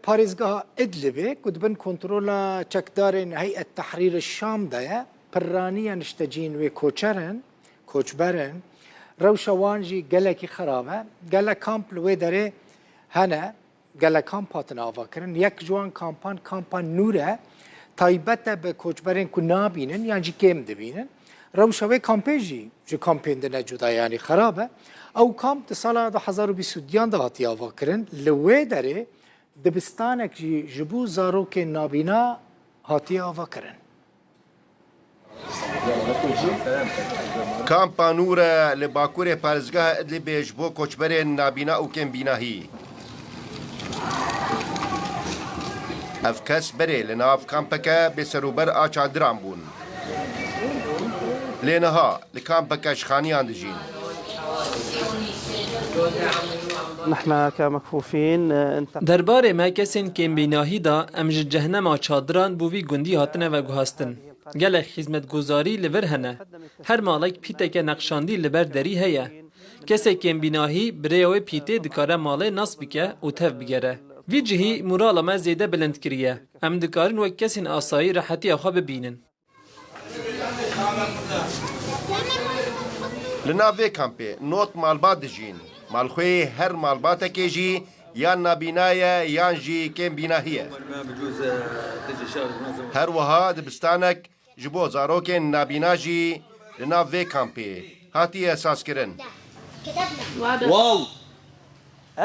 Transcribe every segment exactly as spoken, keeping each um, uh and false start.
Parêzgeha Idlibê ku di bin kontrola çekdarên Heyet Tehrîr Şam de ye, pirraniya nişteciyên wê koçer in, koçber in. Rewşa wan jî gelekî xerab e. Gelek kamp li wê derê hene, gelek kamp hatine avakirin. Yek ji wan kampan, kampa Nûr e. Taybet e bi koçberên ku nabînin yan jî kêm dibînin. Rewşa wê kampê jî ji kampên din ne cuda, yanî xerab e. Ew kamp di sala du hezar û bîst û duyan de hatiye avakirin. Li wê derê dibistanek jî ji bo zarokên nabîna hatiye avakirin. Kampa Nûr e li bakurê parêzgeha Idlibê ji bo koçberên nabîna û kêmbînahî. Ev kes berê li nav kampeke bêserûber a çadiran bûn. Lê niha li kampeke ji xaniyan dijîn. نحن كمكفوفين، آه، انتقلنا Derbarê me kesên kêmbînahî de em ji cehnema çadiran bo vî gundî hatine veguhastin. Gelek xizmetguzarî li vir hene. Her malek pîteke neqşandî li ber derî heye. Kesê kêmbînahî bi rêya wê pîtê dikare malê nas bike û tev bigere. Vî cihî morala me zêde bilind kiriye. Em dikarin wek kesên asayî rehetiya xwe bibînin. Li nav vê kampê nod malbat dijîn. Malxweyê her malbatekê jî yan nabîna ye yan jî kêmbînahî ye. Her wiha dibistanek ji bo zarokên nabîna jî li nav vê kampê hatiye sazkirin. واو.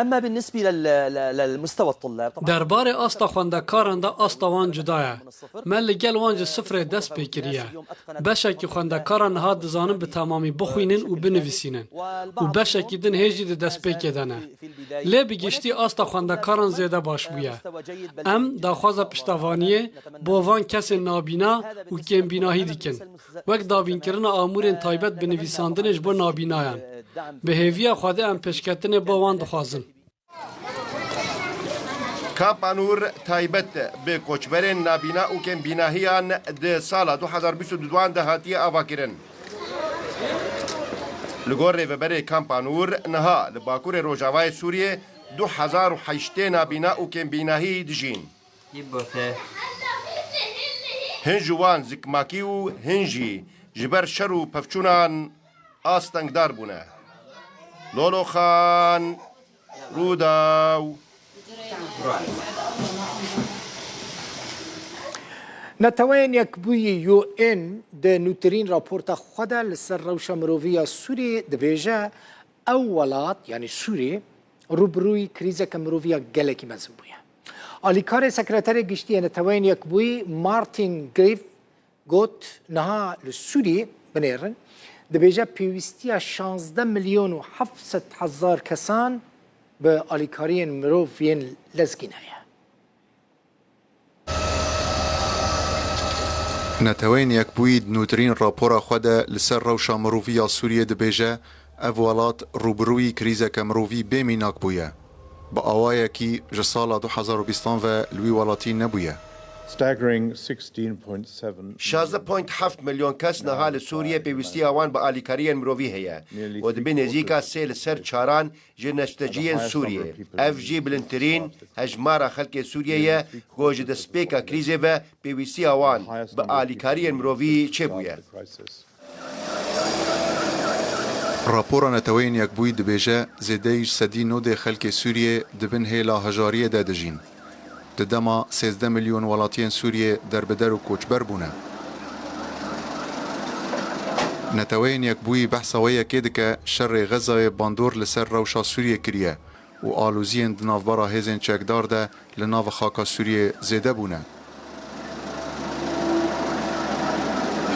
أما بالنسبة لل-، لل-، للمستوى الطلاب، طبعاً Derbarê asta xwendekaran de asta wan cuda ye. Me li gel wan ji sifrê dest pê kiriye. Beşekî xwendekaran niha dizanin bi temamî bixwînin û binivîsînin û beşekî din hê jî di destpêkê de ne. Lê bi giştî asta xwendekaran zêde baş bûye. Em daxwaza piştevaniyê bo van kesên nabîna û kêmbînahî dikin. Wek dabînkirina amûrên taybet bi nivîsandinê ji bo nabînayan. Bi hêviya Xwedê em pêşketinê bo wan dixwazin. Kampa Nûr taybet bi koçberên nabîna û kêmbînahiyan di sala du hezar bîst û duan de hatiye avakirin. Li gor rêveberê Kampa Nûr, niha li bakurê rojavayê Sûriyê du hezar û heştê nabîna û kêmbînahî dijîn. Hin ji wan zikmakî û hin jî ji ber şer û pevçûnan astengdar bûne. Lolo Xan, Rûdaw. Neteweyên Yekbûyî, U N, di nûtirîn raporta xwe de li ser rewşa mirovî ya Sûriyê dibêje, ew welat, yanî Sûriyê, rûbirûyî krîzeke mirovî ya gelekî mezin bûye. Alîkarê Sekreterê Giştî yê Neteweyên Yekbûyî Martin Griffiths got, niha li Sûriyê, binêrin, dibêje pêwîstiya şazdeh milyon û heft sed hezar kesan bi alîkariyên mirov yên lezgîn heye. Neteweyên Yekbûyî di nûtirîn rapora xwe de li ser rewşa mirovî ya Sûriyê dibêje, ev welat rûbirûyî krîzeke mirovî bê mînak bûye. Bi awayekî ji sala du hezar û bîstan ve li wî welatî nebûye. Staggering sixteen point seven million. Şazdeh point heft milyon kes niha li Sûriyê pêwîstiya wan bi alîkariyên mirovî heye û dibe nêzîka sê li ser çaran ji neşteciyên Sûriyê. Ev jî bilindtirîn hejmara xelkê Sûriyê ye ku ji destpêka krîzê ve pêwîstiya wan bi alîkariyên mirovî çêbûye. Rapora Neteweyên Yekbûyî dibêje, zêdeyî ji sedî nodê xelkê Sûriyê di bin hêla hejariyê de dijîn. Di dema sêzdeh milyon welatiyên Sûriyê derbider û koçber bûne. Neteweyên Yekbûyî behsa wê yekê dike, şerê Xezayê bandor li ser rewşa Sûriyê kiriye û aloziyên di navbera hêzên çekdar de li nav xaka Sûriyê zêde bûne.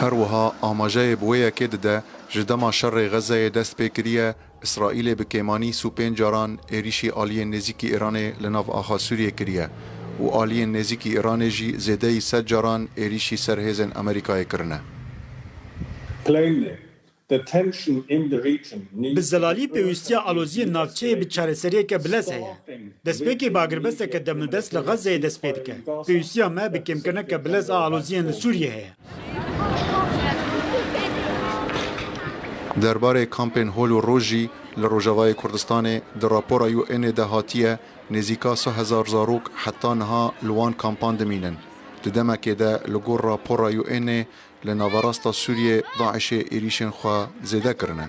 Her wiha amajeyê bi wê yekê dide, ji dema şerê Xezeyê dest pê kiriye, Îsraîlê bi kêmanî sî û pênc caran êrîşî aliyên nêzîkî Îranê li nav axa Sûriyê kiriye û aliyên nêzîkî Îranê jî zêdeyî sed caran êrîşî ser hêzên Amerîkayê kirine. Plainly, the tension in the region needs Bi zelalî pêwîstiya aloziyên navçeyê bi çareseriyeke bilez heye. Destpêkê bi agirbesteke demildest li Xezeyê dest pê dike. Pêwîstiya me bi kêmkirineke bilez a aloziyên li Sûriyê heye. Derbarê kampên hol û roj jî li Rojavayê Kurdistanê di rapora U N'ê de hatiye, Nêzîka sê hezar zarok heta niha li wan kampan dimînin. Di demekê de li gor rapora U N'ê li naverasta Sûriyê DAIŞê êrîşên xwe zêde kirine.